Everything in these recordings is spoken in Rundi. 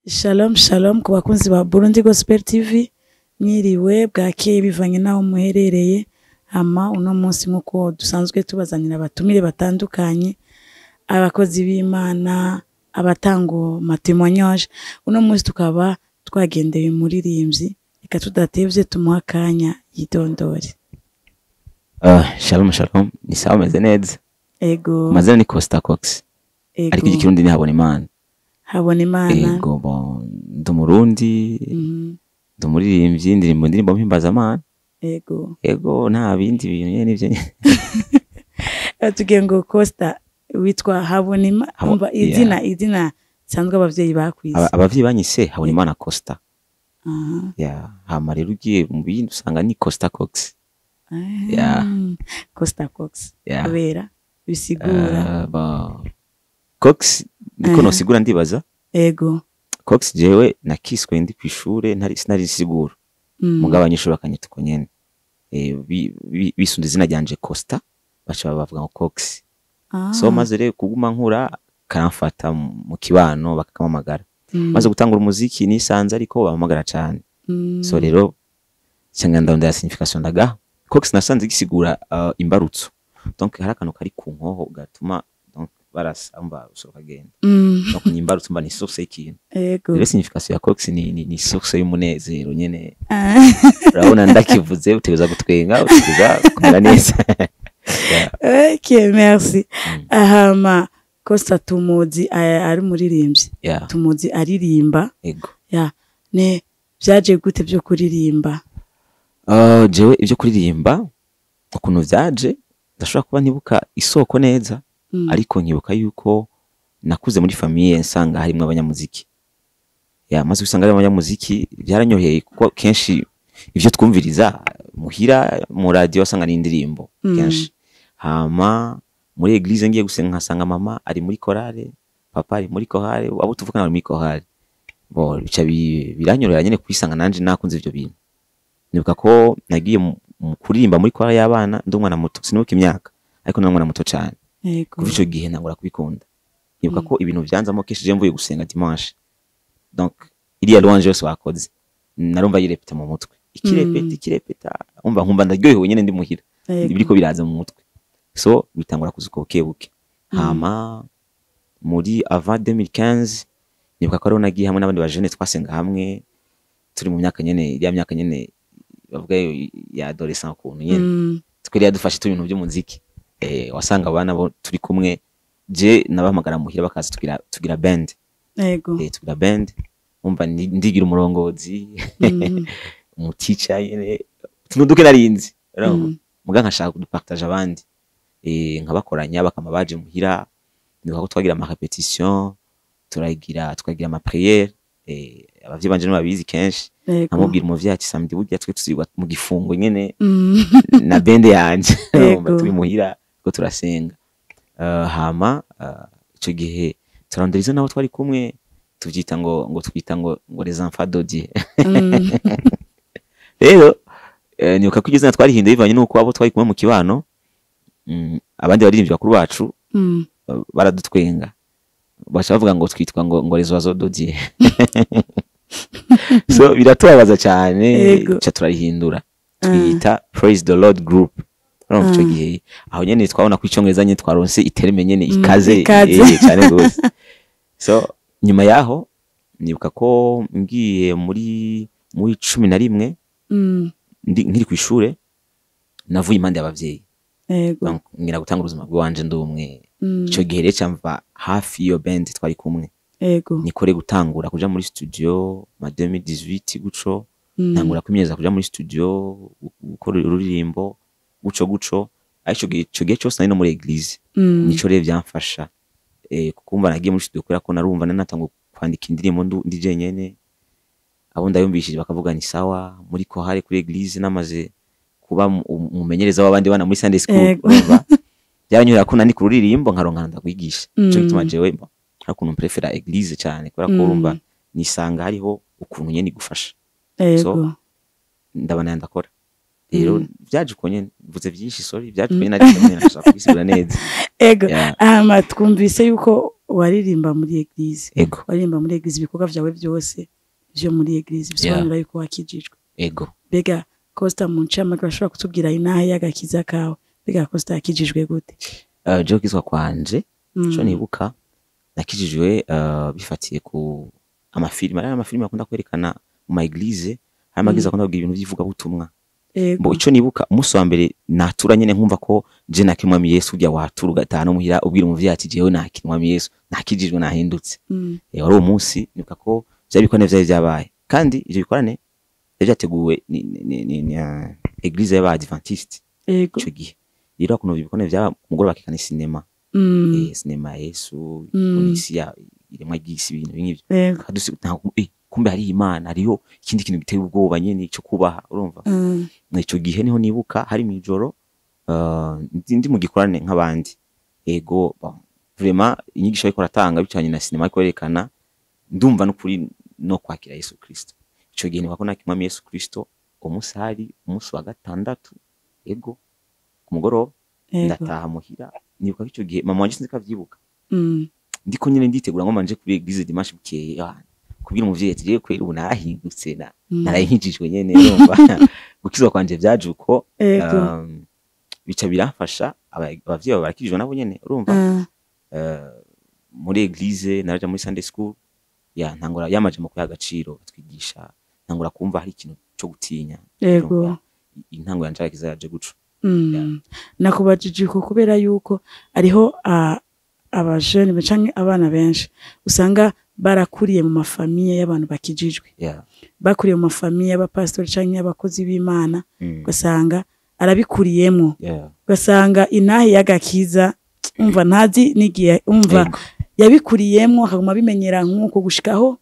Shalom shalom ku bakunzi ba Burundi Gospel TV, mwiriwe, bwakeye, bivanye naho muherereye. Hama uno munsi, nkuko dusanzwe tubazanira abatumire batandukanye, abakozi b'Imana, abatanga ama témoignage, uno munsi tukaba twagendeye umuririmbyi. Reka tudatevye tumuha akanya yidondore. Shalom shalom, ni sawa, meze neza. Ego. Amazina ni Costa Cox. Ariko ikirundi ni Habona Imana. Habona Imana. Ego, bon, ndi umurundi, ndi umuririmbyi, ndirimbo indirimbo mpimbazamana. Ego, nta bindi bintu nyene, nivyo nyene. Tugiye ngo Costa witwa Habonima umva izina sanzwe abavyeyi bakwise. Abavyeyi banyise Habonimana Costa. Yeah, hama rero ugiye mu bindi usanga ni Costa Cox. Yeah. Costa Cox. Yeah. Kubera bisigura? Bon, Cox niko nosigura, ndibaza. Cox, jewe nakiswe ndi kw'ishure, ntari sinari sigura. Mugabo abanyeshuri bakanyita uko nyene. Bisunze izina ryanje Costa, baca bavuga ngo Cox. So maze rero kuguma nkura karamfata mu kibano bakakamamagara. Maze gutangura umuziki nisanze ariko bampamagara cane. So rero cyangwa ndondera signification ndaga Cox, nasanze gisigura imbarutso. Donc hari akantu kari ku nkoho gatuma, donc barasa mba usoro kagenda. Donc ni imbarutso, mba ni source y'ikintu. Rero signification ya Cox ni source y'umunezero nyene. Urabona ndakivuze utegereza gutwenga, utegereza kumera neza. Yeah. Ok, merci. Ahama Costa tumuzi ari umuririmbyi. Tumuzi aririmba. Ego. Ya, ne vyaje gute byo kuririmba? Jewe ibyo kuririmba ukuntu vyaje, ndashobora kuba ntibuka isoko neza, ariko nkibuka yuko nakuze muri famille nsanga harimwo abanyamuziki. Ya, maze gusanga harimo abanyamuziki byaranyoheye, kuko kenshi ivyo twumviriza muhira mu radio wasanga ni indirimbo kenshi. Hama muri église ngiye gusenga nkasanga mama ari muri chorale, papa ari muri chorale, abo tuvukana bari muri chorale. Bo bica biranyorohera nyene kwisanga nanje nakunze ivyo bintu. Nibuka ko nagiye mu kuririmba muri chorale y'abana ndi umwana muto, sinibuka imyaka, ariko nari umwana muto cane. Kuva ico gihe ntangura kubikunda. Nibuka ko ibintu vyanzamo kenshi je mvuye gusenga dimanche, donc iriya louange yose bakoze narumva yirepeta mu mutwe, ikirepeta, ikirepeta, umva nkumva ndaryohewe nyene ndi muhira. Ibiriko biraza mu mutwe, so bitangura kuzuka buke buke. Hama muri avant 2015 nibuka ko ariho nagiye hamwe n'abandi bajene twasenga hamwe, turi mu myaka nyene, iriya myaka nyene bavuga ya adolescent ukuntu nyene. Twari yadufashe turi ibintu by'umuziki, wasanga abana bo turi kumwe, je nabahamagara muhira bakaza, tugira band. Tugira band, umva ndigira umurongozi, umutica nyene, utuntu duke narinzi, urumva? Muga nkashaka kudupartage abandi, nkabakoranya bakama baje muhira. Nibuka ko twagira ama répétition, turagira tukagira ama prière, abavyeyi banje nibabizi kenshi. Nkamubwira umuvyeyi ati: "Samedi burya twe tuzigwa mu gifungo nyene na band yanje." Urumva, turi muhira ko turasenga. Hama ico gihe turarondera nabo twari kumwe, tuvyita ngo twita ngo les enfants de Dieu. Rero nibuka ko iryo zina twarihinduye bivanye n'uko abo twari kumwe mu kibano, abandi baririmbyi bakuru bacu, baradutwenga, baca bavuga ngo twitwa ngo les oiseaux de Dieu. So biratubabaza cyane. Ca turarihindura twiyita Praise the Lord Group. Urumva ico gihe aho nyene twabona ko icongereza nyene twaronse iterme nyene ikaze. Ikaze. Cyane gose. So nyuma yaho nibuka ko ngiye muri 11, nkiri kw'ishure, navuye impande y'abavyeyi. Donc ngira gutanga ubuzima bw'iwanje ndi umwe. Ico gihe rero camva hafi y'iyo band twari kumwe. Nikore gutangura kuja muri studio ma 2018 guco. Ntangura kwimenyereza kuja muri studio gukora ururirimbo guco guco, ariko ico gihe cyose nari no muri église. Nico rero byamfasha, kuko umva nagiye muri studio kubera ko narumva nanatanguye kwandika indirimbo ndi jenyene, abo ndayumvishije bakavuga ni sawa. Muri chorale kuri église namaze kuba umumenyereza w'abandi bana muri Sunday school. Urumva byaranyorohera ko nandika ururirimbo nkaronka ndakwigisha. Ico gituma jewe hari ukuntu mprefera église cyane, kubera ko urumva nisanga hariho ukuntu nyene igufasha. Ndabana ndakora rero. Byaje uko nyene, mvuze byinshi, sorry, byaje uko nyene, ariko nyene nashaka kubisigura neza. Ego. Yeah. Hama twumvise yuko Waririmba muri église? Ego. Waririmba muri église, ibikorwa vyawe byose vyo muri église bisobanura yuko wakijijwe. Ego. Mbega Costa, mu ncamake urashobora kutubwira inaha y'agakiza kawe? Mbega Costa yakijijwe gute? Jewe gukizwa kwanje, ico nibuka, nakijijwe bifatiye ku amafilime. Ari amafilime akunda kwerekana mu ma église, hari ama église akunda kugira ibintu vy'ivugabutumwa. Bo ico nibuka, umunsi wa mbere natura nyene nkumva ko je nakira Umwami Yesu, urya watura ugataha no muhira ubwira umuvyeyi ati: "Jewe nakira Umwami Yesu, nakijijwe, nahindutse." Wari uwo munsi. Nibuka ko vyari bikorane vyari vyabaye, kandi ivyo bikorane vyari vyateguwe ni église y'Abadventiste. Ico gihe rero ukuntu ibikorane vyaba, ku mugoroba bakekana sinema, sinema ya Yesu, ukuntu isi ya iremwa ry'isi, ibintu nk'ivyo. Kumbe hariho Imana, hariho ikindi kintu giteye ubwoba nyene cyo kubaha, urumva. Ico gihe niho nibuka hari mw'ijoro, ndi mu gikorane nk'abandi. Ego, bon, vraiment inyigisho ariko aratanga bicanye na sinema ariko yerekana, ndumva n'ukuri no kwakira Yesu Kristo. Ico gihe nibuka ko nakira Umwami Yesu Kristo umunsi, hari umunsi wa gatandatu, ego, ku mugoroba. Ndataha muhira, nibuka ko ico gihe mama wanje, sinzi ko avyibuka, ndiko nyene nditegura ngo manje kuri église dimanche bukeye, kubwira umuvyeyi ati: "Jewe kweri ubu narahindutse, na narahinkijijwe nyene." Urumva, gukizwa kwanje vyaje uko. Bica biramfasha, abavyeyi bawe barakijijwe nabo nyene, urumva. Muri église naraja muri Sunday school, ya ntangura yamajambo kuyaha agaciro, batwigisha, ntangura kumva hari ikintu co gutinya. Urumva, intango yanje agakiza yaje guco. Nakubajije uko kubera yuko hariho abajene canke abana benshi usanga barakuriye mu ma famille y'abantu bakijijwe, bakuriye mu ma famille y'abapasitori canke y'abakozi b'Imana, ugasanga arabikuriyemwo, ugasanga inahe y'agakiza umva ntazi n'igihe umva yabikuriyemwo, akaguma abimenyera nk'uko gushikaho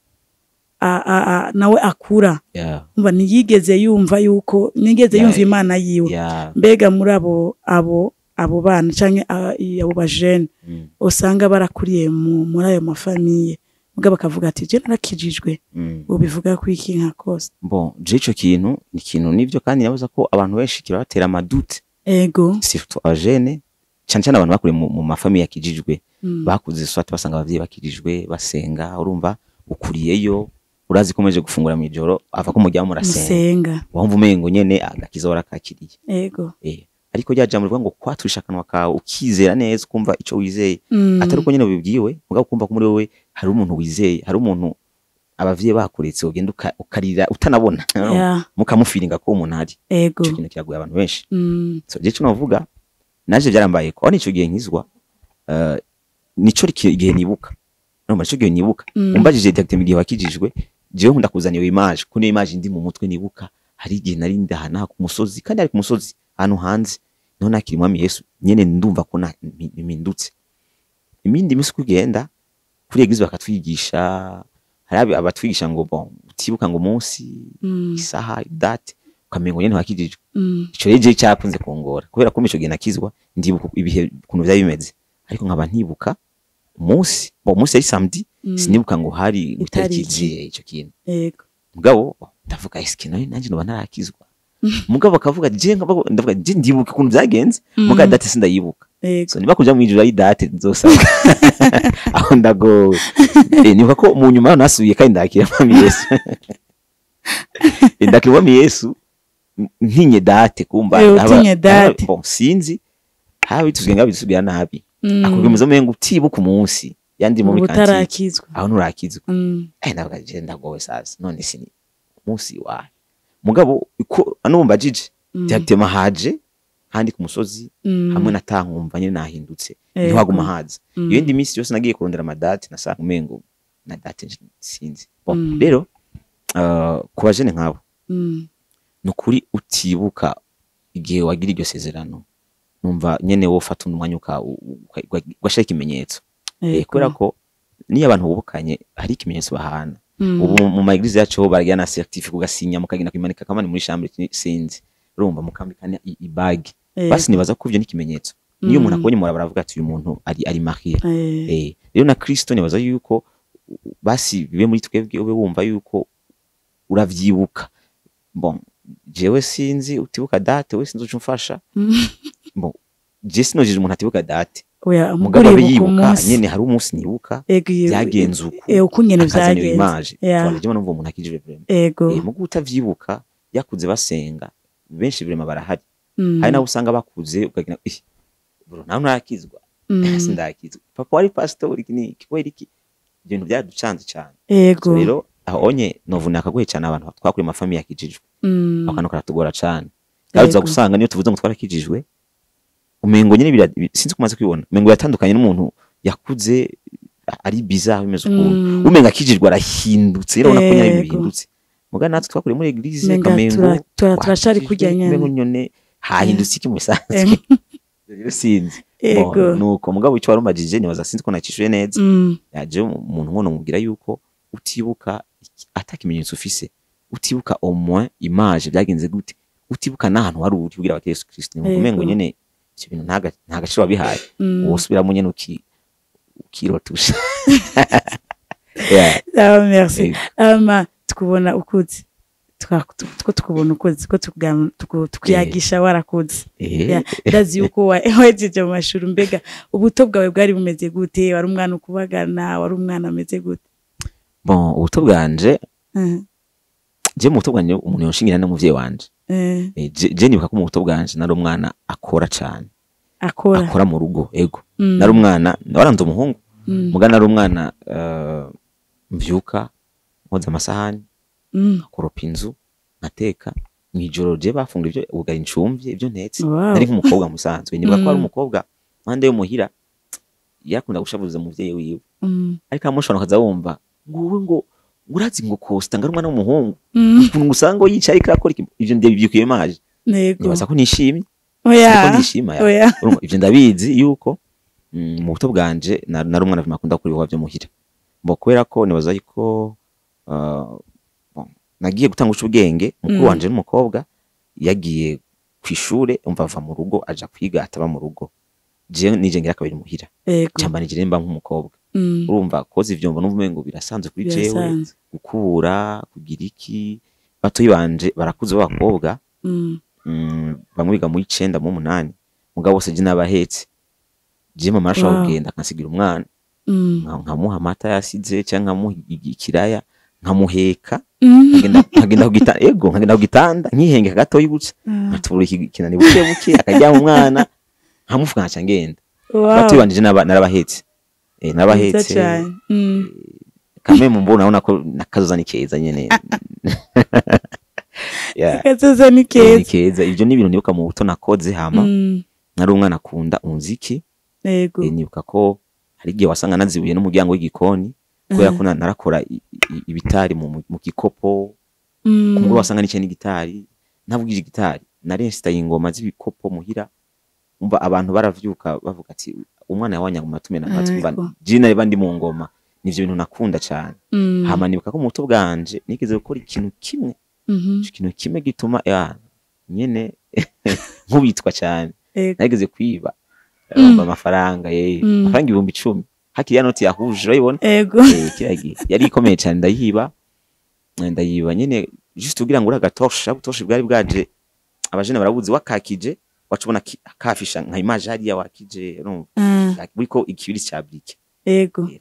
nawe akura, umva ntiyigeze yumva yuko ntiyigeze yumva Imana yiwe. Mbega muri abo bana canke abo bajene usanga barakuriye muri ayo ma famille, mugabo bakavuga ati: "Je narakijijwe," ubivuga ko iki nka Costa? Bon, je ico kintu ni ikintu nivyo, kandi nabaza ko abantu benshi kirabatera ama doutes, surtout abajene, cyane cyane abantu bakuriye mu ma famille yakijijwe, bakuze soit basanga abavyeyi bakijijwe, basenga. Urumva, ukuriyeyo, urazi ko mumeje gufungura mw'ijoro, ava ko mujya murasenga, musenga, wumva umengo nyene agakiza warakakiriye. Ariko rya jambo rivuga ngo kwaturisha akanwa kawe, ukizera neza, ukumva ico wizeye, atari uko nyene ubibwiwe, mugabo ukumva ko muri wewe hari umuntu wizeye, hari umuntu abavyeyi bakuretse ugenda ukarira utanabona, mukamufiringa ko umuntu ari. Ico kintu kiragoye abantu benshi. So je ico novuga, naje byarambaye ko aho nico gihe nkizwa, nico igihe nibuka, no nico gihe nibuka. Umbajije directement igihe wakijijwe, jewe nkunda kuzana iyo image, kuko niyo image ndi mu mutwe. Nibuka hari igihe nari ndahana ku musozi, kandi ari ku musozi ahantu hanze, niho nakira Umwami Yesu nyene, ndumva ko mpindutse. Imindi minsi uko igenda, kuri église bakatwigisha, hari abatwigisha ngo bon, utibuka ngo umunsi, isaha, date, ukamengo nyene wakijijwe. Ico rero jewe cyakunze kungora, kubera ko ico gihe nakizwa ndibuka ibihe ukuntu vyari bimeze, ariko nkaba ntibuka umunsi. Bon, umunsi yari samedi, sinibuka ngo hari itariki Itariki. zihe ico kintu. Mugabo ndavuga: "Eske nawe nanje noba ntarakizwa?" Mugabo bakavuga, je ndavuga je ndibuka ukuntu vyagenze, mugabo date sindayibuka. So niba kuja mwijuru ari date nzosaba, aho ndagowe. Nibuka ko mu nyuma nasubiye kandi ndakira Mwami Yesu. Ndakira Mwami Yesu ntinye date kumba. Utinye date. Bon, sinzi haba bituzwe ngaho bisubira nabi, akubwira umengo utibuka umunsi yandi muri kantine, utarakizwa, aho nturakizwa. Ndavuga: "Je ndagowe sasa, none sini umunsi wahe?" Mugabo ko anumbajije directement, haje handi ku musozi, hamwe na tankumva nyine nahindutse, niho haguma haza. Iyo yindi minsi yose nagiye kurondera ama date, nasanga umengo na date sinzi. Bon, rero ku bajene nk'abo, ni ukuri utibuka igihe wagira iryo sezerano, numva nyene wofata umwanya ugashira ikimenyetso. Kubera ko niyo abantu bubukanye hari ikimenyetso bahana. Ubu mu ma église yacu ho baragira na certificat, ugasinya, mukagenda kwimanika kamani muri chambre, sinzi, urumva, mukambikana i bague. Basi nibaza ko ivyo ni ikimenyetso, niyo umuntu akubonye murabara aravuga ati: "Uyu muntu ari marié." Rero na Kristo nibaza yuko basi bibe muri twebwe, ube wumva yuko uravyibuka. Bon, jewe sinzi utibuka date, we sinzi uca umfasha. Bon. Je sinojije umuntu atibuka date. Oya, mugabo abe mugore yibuka umunsi. Nyene hari umunsi nibuka Ego, byagenze uku, uko nyene akazana iyo vyagenze. image. Yeah. Twara numva umuntu akijijwe vraiment. Ego. Mugu utavyibuka, yakuze basenga benshi vraiment barahari. Hari nabo usanga bakuze ukagira, "Eh, bro, nawe ntarakizwa?" "Sindakizwa, papa wari pastor." Iki ni kubera iki? Ibintu byaducanze cyane. Ego. So rero aho onye novuna akagoye cyane abantu twakuriye ama famille yakijijwe. Akantu karatugora cyane kandi uza gusanga niyo tuvuze ngo twarakijijwe, umengo nyine sinzi ko umaze kubibona, umengo yatandukanye n'umuntu yakuze ari bizarre, bimeze ukuntu. Umenga akijijwe arahindutse, rero urabona ko nyine bihindutse. Muga natwe twakuriye muri église, Umenga kamengo turacari kurya wakijijwe, nyene. umengo nyone hahindutse iki mu bisanzwe? Rero sinzi. Ego. Bon, nuko mugabo icyo warumajije, nibaza sinzi ko nacishuye neza. Yaje umuntu nkono mubwira yuko utibuka ata kimenyetso ufise, utibuka au moins image byagenze gute, utibuka n'ahantu wari uri kugira bati Yesu Kristo ni umengo nyene ivyo bintu nta gaciro wabihaye. Wosubiramo nyene ukirotusha, yeah. Ah, merci. Ego. Ama tukubona ukuze, two tukubona ukuze ko tukuyagisha warakuze. Yeah, ndazi yuko wahejeje mu mashuri. Mbega ubuto bwawe bwari bumeze gute? Wari umwana ukubagana? Wari umwana ameze gute? Bon, ubuto bwanje, je mu buto bwanje umuntu yonshingira n'umuvyeyi wanje. Je nibuka ko mu buto bwanje nari umwana akora cane. Akora? Akora mu rugo, ego. Nari umwana waranze umuhungu. Muga nari umwana mvyuka nkoza amasahani, nkakoropa inzu, nkateka mw'ijoro. Je bafungura ivyo ubugari ncumvye, ivyo ntetse. Nari nk'umukobwa musanzwe. Nibuka ko hari umukobwa mpande yo muhira yakunda gushavuza umuvyeyi wiwe, ariko amushobora ukaza wumva ngo wowe ngo urazi ngo Costa ngo ari umwana w'umuhungu, ukuntu usanga yicaye ariko arakora iki. Ivyo ndabibyukiye maje. Nibaza ko nishimye. Oya. Siko ndishima ya. Oya. Urumva, ivyo ndabizi yuko mu buto bwanje nari umwana akunda gukora ibikorwa vyo muhira. Mbo kubera ko nibaza yuko bon, nagiye gutanga ubwenge mukuru wanje n'umukobwa yagiye kw'ishure, umva ava mu rugo aja kwiga, ataba mu rugo. Je nije ngira kabiri muhira. Camba nije mba nk'umukobwa. Urumva koza ivyombo numva umengo birasanzwe kuri jewe. Birasanzwe. Gukubura, kugira iki. Batoyi banje barakuze b'abakobwa, bamwe biga mu icenda, mu munani, mugabo bose je nabahetse. Je mama arashobora kugenda akansigira umwana, nkamuha amata yasize cyangwa nkamuha ikiraya, nkamuheka, nkagenda ku gitanda, ego, nkagenda ku gitanda nkihengeka gatoyi gutya, nkatubura ikinani buke buke, akaryama umwana, nkamufuka, nkaca ngenda. Batoyi banje narabahetse. Nziza Narabahetse. cane. Kame mu mbona urabona ko nakazoza ni keza nyene, yeah. Kazoza ni Ni keza. keza. Ivyo ni ibintu nibuka mu buto nakoze. Hama nari umwana akunda umuziki. Nibuka ko hari igihe wasanga nazibuye n'umuryango w'igikoni kubera ko narakora ibitari mu gikopo. Ku mugoroba wasanga nicaye n'igitari, navugije igitari, naresitaye ingoma z'ibikopo muhira. Umva, abantu baravyuka bavuga ati umwana yawanyaguma tumena amatwi. Umva, je nari ndi mu ngoma, nivyo bintu nakunda cane. Hama nibuka ko mu buto bwanje nigeze gukora ikintu kimwe, ico kintu kimwe gituma ya nyene nkubitwa cyane. Nageze kwiba, urumva, amafaranga ye, amafaranga 10,000, hakiri ya noti yahuje, urayibona? Ego. Kiriya gihe yari ikomeye cyane. Ndayiba, ndayiba nyene juste kugira ngo uri agatoshe butoshe bwari bwaje, abajene barabuzi, wakakije waca ubona kafisha nka image hariya wakije, urumva, buriko ikibiri ca briquet.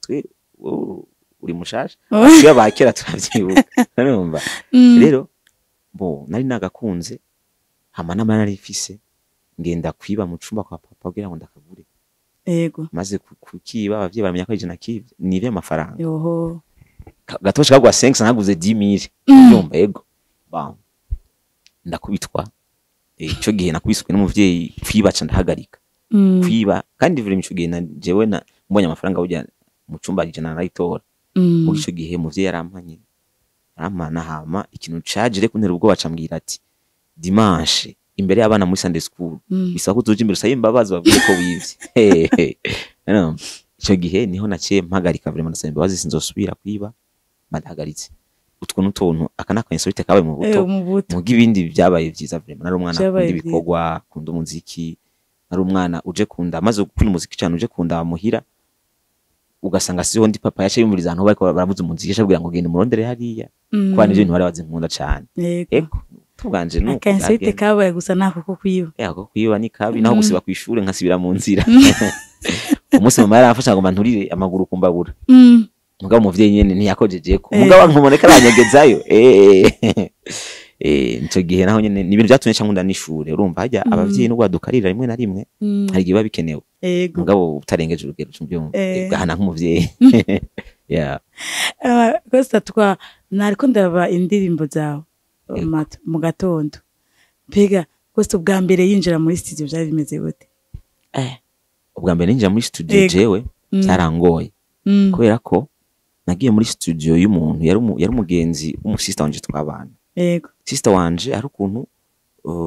Twe wowe uri mushasha, twe abakera turavyibuka, urumva. Rero bo nari nagakunze, hama n'amara nari mfise, ngenda kwiba mu cumba kwa papa kugira ngo ndakagure. Maze kukiba, abavyeyi baramenya ko ari je nakivye, nivye amafaranga. Yoho. Gatoshe kagwa 5 naguze 10,000, urumva. Ego, bon, ndakubitwa. Ico gihe nakubiswe n'umuvyeyi kwiba, ca ndahagarika kwiba. Kandi vraiment ico gihe jewe na mbonye amafaranga burya mu cumba ijana narayitora. Muri ico gihe umuvyeyi yarampanye, arampana. Hama ikintu caje kuntera ubwoba, cambwira ati dimanche imbere y'abana muri Sunday school bisaba ko uzoja imbere usaba imbabazi, babwire ko wivye. Hehe. Urumva? Ico gihe niho naciye mpagarika vraiment, ndasaba imbabazi, sinzosubira kwiba, ndahagaritse. Utwo n'utuntu, aka ni aka kabaye mu buto. Mu buto. Muga ibindi byabaye vyiza vraiment. Nari umwana Vyabaye akunda vyiza. ibikorwa, akunda umuziki. Nari umwana uje kunda, maze gukunda umuziki cyane, uje kunda muhira ugasanga siho ndi, papa yaca yumviriza ahantu bariko baravuza umuziki, aca abwira ngo genda umurondere hariya, kuko nivyo bintu bari bazi nkunda cane. Yego. Ego. Tubwanje nuko Akansete byagenze. Kabaye gusa nako ko kwiba. Yako kwiba ni kabi, naho gusiba kw'ishure nkasibira mu nzira. Umunsi mama yaramfasha ngo manturire amaguru kumbabura, mugabo umuvyeyi nyene ntiyakojejeko, mugabo nkumureka aranyegezayo. Ico gihe naho nyene ni ibintu vyatumye nca nkunda n'ishure. Urumva harya abavyeyi n'ubwo badukarira rimwe na rimwe, hari igihe biba bikenewe, mugabo utarengeje urugero, uca ugahana nk'umuvyeyi, yeah. Costa, twa nariko ndaba indirimbo zawe mu gatondo. Mbega Costa ubwa mbere yinjira muri studio vyari bimeze gute? Ubwa mbere ninjira muri studio, jewe byarangoye, kubera ko nagiye muri studio y'umuntu yari umugenzi w'umusista wanje twabana. Sister wanje hari ukuntu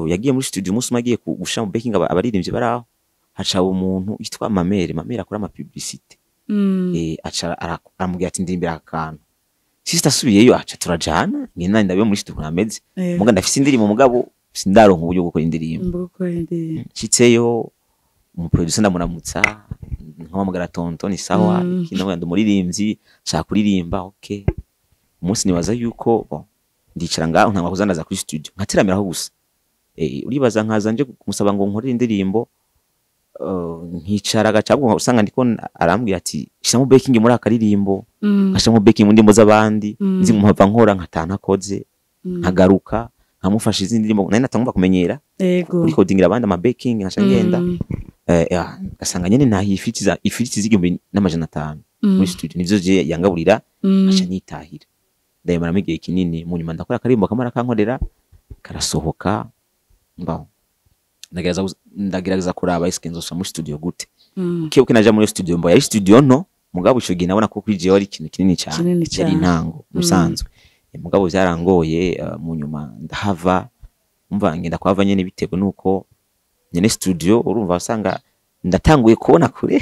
yagiye muri studio umunsi umwe, agiye gushira mu backing abaririmbyi bari aho, haca umuntu yitwa Mamere. Mamere akora ama publicité. Aca aramubwira ati: "Ndimbira akantu." Sister asubiyeyo, aca turajana, ngenda ndabe muri studio ukuntu ameze. Muga ndafise indirimbo, mugabo sindaronka uburyo bwo gukora indirimbo. Mbuga gukora indirimbo. Nshitseyo, umuproducer ndamuramutsa, nkamuhamagara: "Tonton, ni sawa?" Ikindi ndamubwira: "Ndi umuririmbyi, nshaka kuririmba." Okay, umunsi nibaza yuko, bon, ndicara ngaho, ntangwa kuzandaza kuri studio, nkateramiraho gusa. Uribaza nkaza nje kumusaba ngo nkorere indirimbo, nkicara agacabwo usanga ndiko arambwira ati: "Shiramo backing muri akaririmbo." Nkashiramo backing mu ndirimbo z'abandi, nzi mpava nkora nkataha ntakoze, nkagaruka nkamufasha izindi ndirimbo nari natangomba kumenyera kurikodingira abandi ama backing, nkaca ngenda. Ya, ngasanga nyene ntahiye ifiriti za ifiriti z'1500 muri studio, nivyo je yangaburira, nkaca nitahira. Ndayimaramo igihe kinini. Mu nyuma ndakora akaririmbo kamara kankorera, karasohoka. Mbaho ndagerageza kuraba eske nzosubira muri studio gute. Kebuke naja muri studio, mbo yari studio nto, mugabo ico gihe nabona ko kuri jewe ari ikintu kinini cyane, Kinini yari cane. intango musanzwe. Mugabo byarangoye. Mu nyuma ndahava, umva ngenda kuhava nyene bitewe nuko nyene studio, urumva wasanga ndatanguye kubona kure.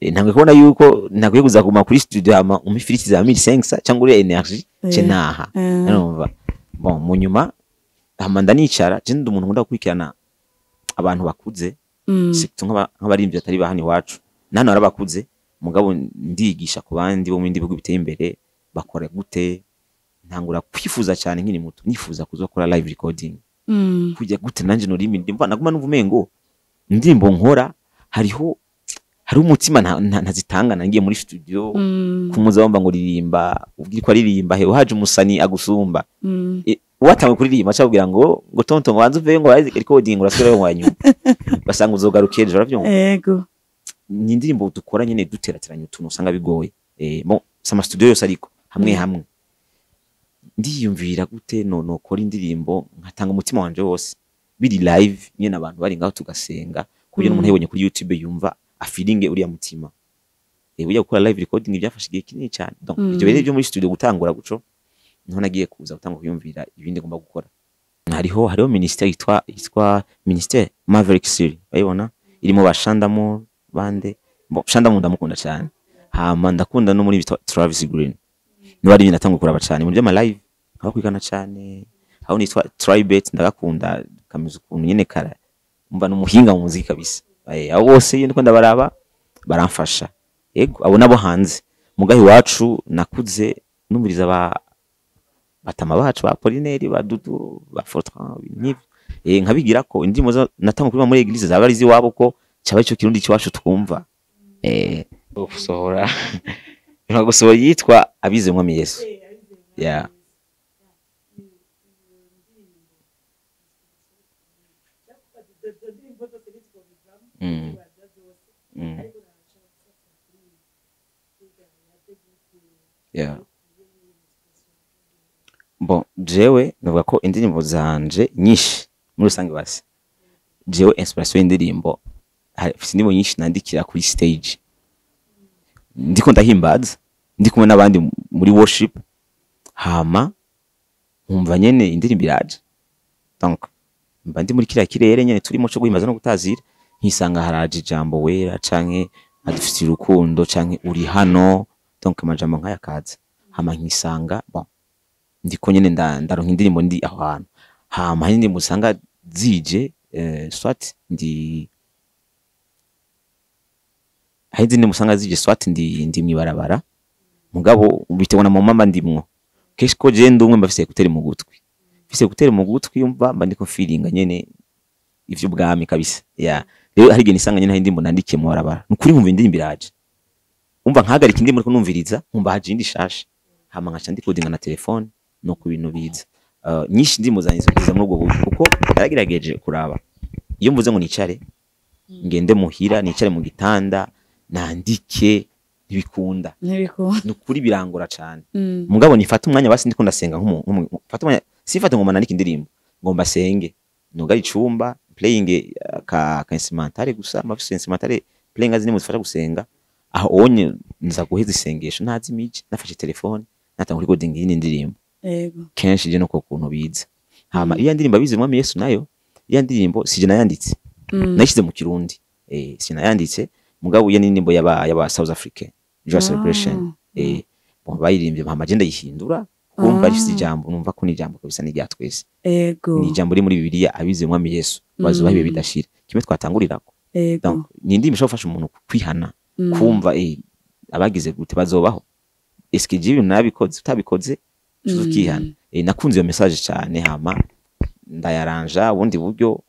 Ntanguye kubona yuko ntakwiye kuza kuguma kuri studio hama umpa ifiriti za 1500 cyangwa uri energy ce naha. Urumva, bon, mu nyuma hama ndanicara. Je ndi umuntu nkunda gukurikirana abantu bakuze, surtout nk'abaririmbyi batari ba hano iwacu. Nano hari abakuze, mugabo ndigisha ku bandi bo mu bindi bihugu biteye imbere bakora gute. Ntangura kwifuza cyane nkiri muto, nifuza kuzokora live recording, kujya gute nanje norimi ndimva naguma numva umengo indirimbo nkora hariho umutima ntazitanga nangiye muri studio. Kumuza wumva ngo ririmba, ubwira ko aririmba he, uhaje umusani agusumba. Watanguye kuririmba acabwira ngo tonto, ngo banze uveyo, ngo baze recording, urasubirayo ngo nyuma basanga uzogaruka ejo, uravyumva? Ego. Ni indirimbo dukora nyene duterateranya utuntu usanga bigoye. Bon, si ama studio yose, ariko hamwe hamwe ndiyumvira gute no nokora indirimbo nkatanga umutima wanje wose, biri live nyene, abantu bari ngaho tugasenga, kuburyo n'umuntu yibonye kuri YouTube yumva afilinge uriya mutima. Burya gukora live recording byafashe igihe kinini cyane. Donc ibyo rero byo muri studio gutangura guco, niho nagiye kuza gutanga kuyumvira ibindi ngomba gukora. Hariho ministère yitwa ministère Maverick City, bayibona irimo ba Shandamo bande. Bon, Shandamo ndamukunda cyane, hama ndakunda no muri bitwa Travis Green, niba ari ibintu natangura kuraba cyane muri by'ama live, nkabakurikirana cyane. Aho nitwa Tribet, ndagakunda kameze ukuntu nyene kara, umva n'umuhinga mu muziki kabisa. Abo bose iyo ndiko ndabaraba baramfasha. Yego, abo nabo hanze. Mugahe iwacu nakuze numviriza ba batama bacu, ba Apollinaire, ba Dudu, ba Fortran, n'ivyo. Nkabigira ko indirimbo natangura kuririmba muri église zaba ari iziwabo, ko cyaba ico kirundi c'iwacu twumva. Gusohora nka gusohora yitwa Abize Mwami Yesu, yeah. Yeah. Bon, jewe navuga ko indirimbo zanje nyinshi muri rusange, basi jewe inspiration y'indirimbo, mfise indirimbo nyinshi nandikira kuri stage ndiko ndahimbaza, ndi kumwe n'abandi muri worship, hama nkumva nyene indirimbo iraje. Donc mba ndi muri kiriya kirere nyene turimo co guhimbaza no gutazira, nkisanga haraje ijambo wera, canke adufitiye urukundo, canke uri hano. Donc amajambo nk'aya akaza, hama nkisanga, bon, ndiko nyene ndaronka indirimbo ndi aho hantu. Hama hari indirimbo usanga zije, soit ndi, hari izindi usanga zije soit ndi mwibarabara, mugabo bitewe na mama ndimwo. Kenshi ko je ndi umwe, mbafise écouteur mu gutwi. Mfise écouteurs mu gutwi, yumva mba ndiko feelinga nyene ivy'ubwami kabisa. Yeah, rero hari igihe nisanga nyene hari indirimbo nandikiye mu barabara, nukuri nkumva indirimbo iraje, umva nkahagarika indirimbo ariko numviriza, nkumva haje iyindi shasha, hama nkaca ndikodinga na telefone, nuko ibintu biza. Nyinshi indirimbo zanjye ziza muri ubwo buryo, kuko naragerageje kuraba iyo mvuze ngo nicare, ngende muhira, nicare mu gitanda nandike, ntibikunda. Ntibikunda. Nukuri birangora cane. Mugabo nifata umwanya basi ndiko ndasenga, mfata umwanya, sifate ngo nandike indirimbo, ngomba senge, nugara icumba, playing ka instrumentale gusa, mafise instrumentale playing azindi zifasha gusenga. Aho onye nza guheza isengesho ntazimije, nafashe telefone, natanga recording y'indi ndirimbo. Kenshi je nuko kuntu biza. Hama iyo ndirimbo abize Mwami Yesu nayo, iyo ndirimbo sije nayanditse, nayishyize mu Kirundi, sinayanditse, mugabo iyo ni indirimbo yaba South Africa Joy Celebration. Bon, bayirimbye, hama je ndayihindura, kumva rifise ijambo, numva ko ni ijambo kabisa, ni irya twese. Ni ijambo riri muri Bibiliya: abize Mwami Yesu bazubaha ibihe bidashira, kimwe twatangurirako. Donc ni indirimbo ishobora gufasha umuntu kwihana, kumva abagize gute bazobaho, eske je ibintu nabikoze, utabikoze ukihana. Nakunze iyo message cyane, hama ndayaranja ubundi buryo,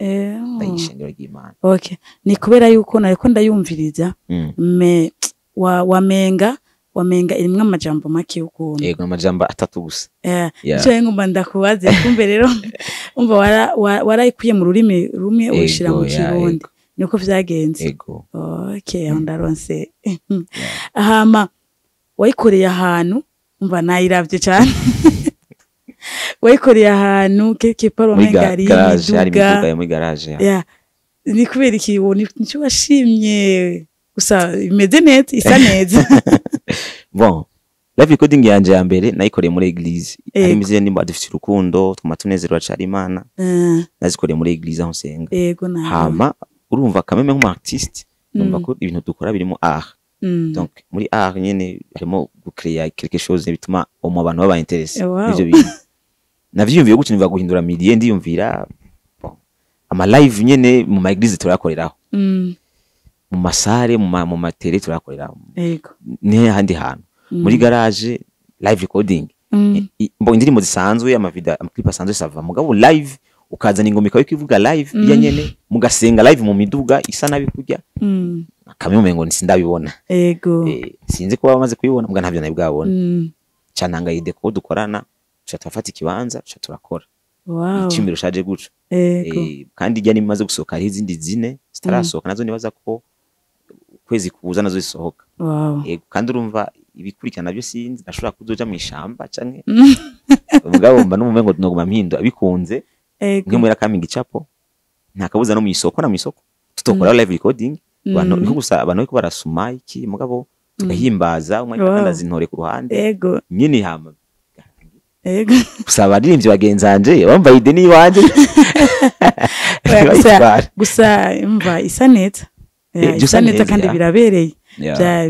ndayishengero ry'Imana. Okay, ni kubera yuko nariko ndayumviriza, me wa wamenga irimwo amajambo make ukuntu. Yego, amajambo atatu gusa. Nico ngomba ndakubaze, kumbe rero umva warayikuye mu rurimi rumwe uyishira mu Kirundi? Niko vyagenze? Ego. Okay, aho ndaronse. Hama wayikoreye ahantu, umva nayiravye cane, wayikoreye ahantu quelque part Muri wamenga hari garage, hari imiduga. imiduga yo muri garage, ya. Yeah. Ni kubera iki? Wo nico washimye gusa? Imeze neza, isa neza. Bon, live recording yanje ya mbere nayikoreye muri église. Harimo izindi ndirimbo, Adufite Urukundo, Twuma Tunezerwa Cari Imana, nazikoreye muri église aho nsenga. Ego na Hama urumva kameme nk'umu artiste, numva ko ibintu dukora birimo art. Donc muri art nyene harimo gucreya quelque chose bituma umu abantu baba intéressé. Ivyo bintu navyiyumviye gutyo, niva guhindura milieu, ndiyumvira bon, ama live nyene mu ma église turayakoreraho, mu masare, mu matele turayakoreraho, ni handi hantu muri garage live recording. Mbo indirimbo zisanzwe, amavideo, amaclip asanzwe, ça va, mugabo live ukazana ingoma ikaba ikivuga live, iya nyene mugasenga live mu miduga isa nabi kurya, kamwe umengo sindabibona. Sinzi ko bamaze kubibona, mbwa ntavyo nari bwabona. Cananga idée ko dukorana, tuca turafata ikibanza, tuca turakora. Icyumviro shaje guco. Kandi ijya nimaze gusohoka, hariho izindi zine zitarasohoka, nazo nibaza ko ukwezi kuza nazo zisohoka. Kandi urumva ibikurikirana nabyo sinzi, ndashobora kuzoja mu ishamba canke, mugabo mba numva ngo noguma mpindura bikunze. Nk'imwe kaminga icapo, nta kabuza no mu isoko, na mu isoko tutokora live recording. Abantu niko gusa, abantu bariko barasuma iki, mugabo tugahimbaza umwe, akandaza intore ku ruhande nyine, hama gusa abaririmbyi bagenzanje bambaye idée n'iwanje. Oya, gusa bayitwara. Gusa umva isa neza. Byo isa isa neza neza, kandi birabereye.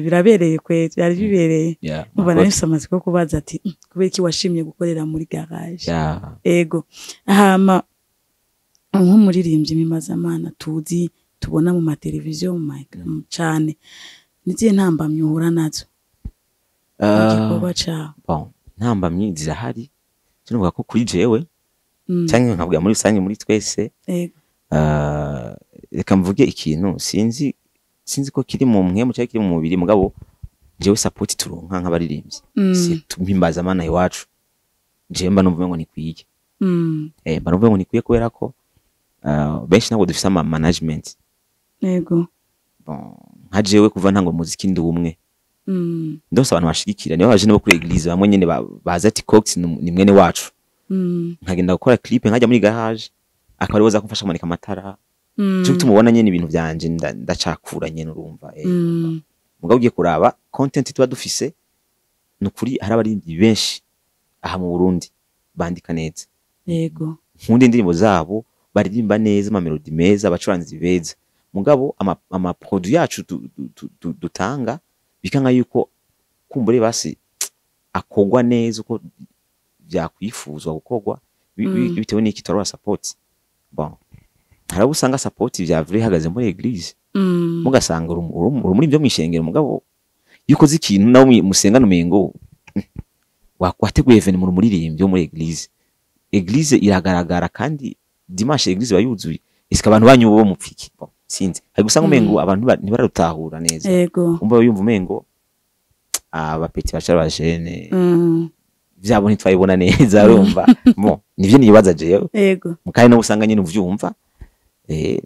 Birabereye kwe, byari bibereye. Umva, nari mfise amatsiko yo kubaza ati: Kubera iki washimye gukorera muri garage?" Ego. Hama nk'umuririmbyi mpimazamana tuzi, tubona mu mateleviziyo, mu ma cane, nizihe ntambamyi uhura nazo mu gikorwa cawe? Bon, ntambamyi zirahari. Tuvuga ko kuri jewe canke nkavuga muri rusange, muri twese, reka mvuge ikintu, sinzi ko kiri mu mpwemu cyangwa kiri mu mubiri, mugabo jewe support turonka nk'abaririmbyi, si mpimbaza Mana iwacu, jewe mba numva ngo nikwiye. Mba numva ngo nikwiye kubera ko benshi ntabwo dufise ama management. Bon, nka jewe kuva ntango umuziki ndi umwe, ndose abantu bashigikira nibo baje no kuri église, bamwe nyene baza ati Cox ni mwene wacu. Nkagenda gukora clip, nkajya muri garage, akaba ariwe aza kumfasha kumanika amatara. Cyo tumubona nyene ibintu vyanje ndacakura nyene, urumva. Mugabo ugiye kuraba content tuba dufise, nukuri hari abaririmbyi benshi aha mu Burundi bandika neza, nkunda indirimbo zabo, baririmba neza, amamelodi meza, abacuranzi beza, mugabo ama produit yacu dutanga bikanka yuko kumbure basi akogwa neza uko vyakwifuzwa gukorwa, bitewe n'iki tubarura support. Bon, hari abo usanga support vya vrai ihagaze muri église, mugasanga uri muri byo mwishengero, mugabo iyo ukoze ikintu nawe musengana umengo wateguye événement, umuririmbyi wo muri église. Église iragaragara kandi dimanche église iba yuzuye. Est-ce que abantu banyu bo mupfiki? Bon, sinzi, hari gusanga umengo abantu ntibararutahura neza. Umva, yumva umengo aba petits bacara bajene vyabo ntitwabibona neza, urumva. Bon, nivyo nibaza jewe. Kandi no usanga nyine uvyumva,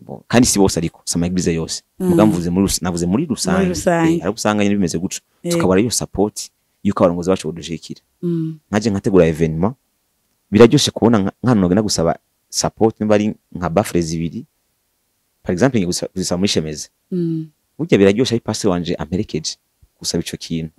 bon, kandi si bose, ariko si ama église yose. Muga mvuze muri navuze muri rusange. Rusange. Ariko usanga nyine bimeze guco, tukabura iyo support yuko abarongozi bacu bodushikira. Nkaje nkategura événement, biraryoshe kubona nk'ahantu nogenda gusaba support, niba ari nka baffle zibiri par exemple, ngiye kuzisaba muri Shemeze. Burya biraryoshe ari pastor wanje amperekeje gusaba ico kintu.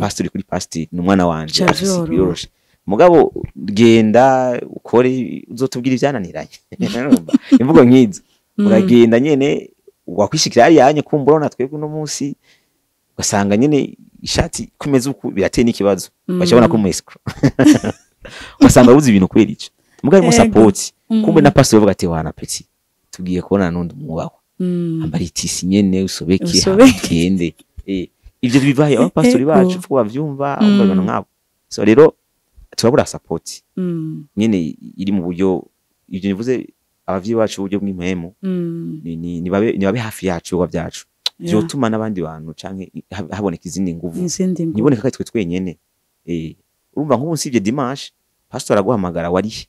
Pastor kuri pastor ni umwana wanje. Ca Afise vyoroha. Biroroshe, mugabo genda ukore, uzotubwira ivyananiranye. Urumva, imvugo nk'izo, uragenda nyene wakwishikira hariya hanye, kumbura urabona twebwe uno munsi ugasanga nyene ishati ko imeze uku, birateye n'ikibazo. Baca babona ko umu escroc, ugasanga wabuze ibintu kubera ico. Mugabo harimo support, kumbe na pastor bavuga ati: "Wana petit, tugiye kubona n'undi mwubahwa, ambara itisi nyene usobeke." Usobeke. Hama tugende. Ivyo bivahe? Abapastori bacu uko bavyumva, umva, ibintu nk'abo. So rero turabura support nyene iri mu buryo ivyo nivuze, abavyeyi bacu uburyo bw'impwemu nibabe hafi yacu, ibikorwa byacu vyotuma n'abandi bantu canke haboneka izindi nguvu, Izindi nguvu. ntiboneka ko ari twe twenyene. Urumva, nk'ubu nsivye dimanche, pastor araguhamagara: "Warihe?"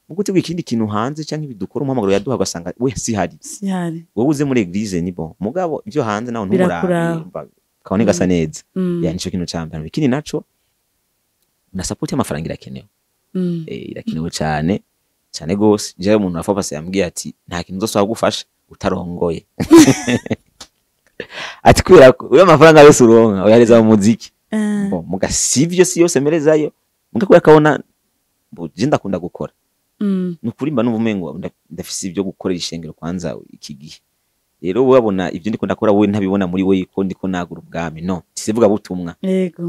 Mu gutegura ikindi kintu hanze canke ibidukora, umuhamagaro yaduha, ugasanga we sihari. Sihari. Wowe uze muri église ni bon, mugabo ivyo hanze nawe ntumurabe. Birakuraba. Urumva, kabone gasa neza. Ya, nico kintu ca mbere. Ikindi naco, na support y'amafaranga irakenewe. Irakenewe cane cane gose. Jewe umuntu wa pasi yambwiye ati: "Nta kintu uzosaba gufasha utarongoye," ati kubera ko uriya amafaranga yose uronka uyahereza mu muziki. Bon, muga sivyo, si yose merezayo, muga kubera kabona bo je ndakunda gukora. Ni ukuri, mba numva umengo ndafise ibyo gukorera ishengero kwanza iki gihe. Rero wabona ibyo ndiko ndakora, wowe ntabibona muri we ko ndiko nagura ubwami, no sivuga butumwa.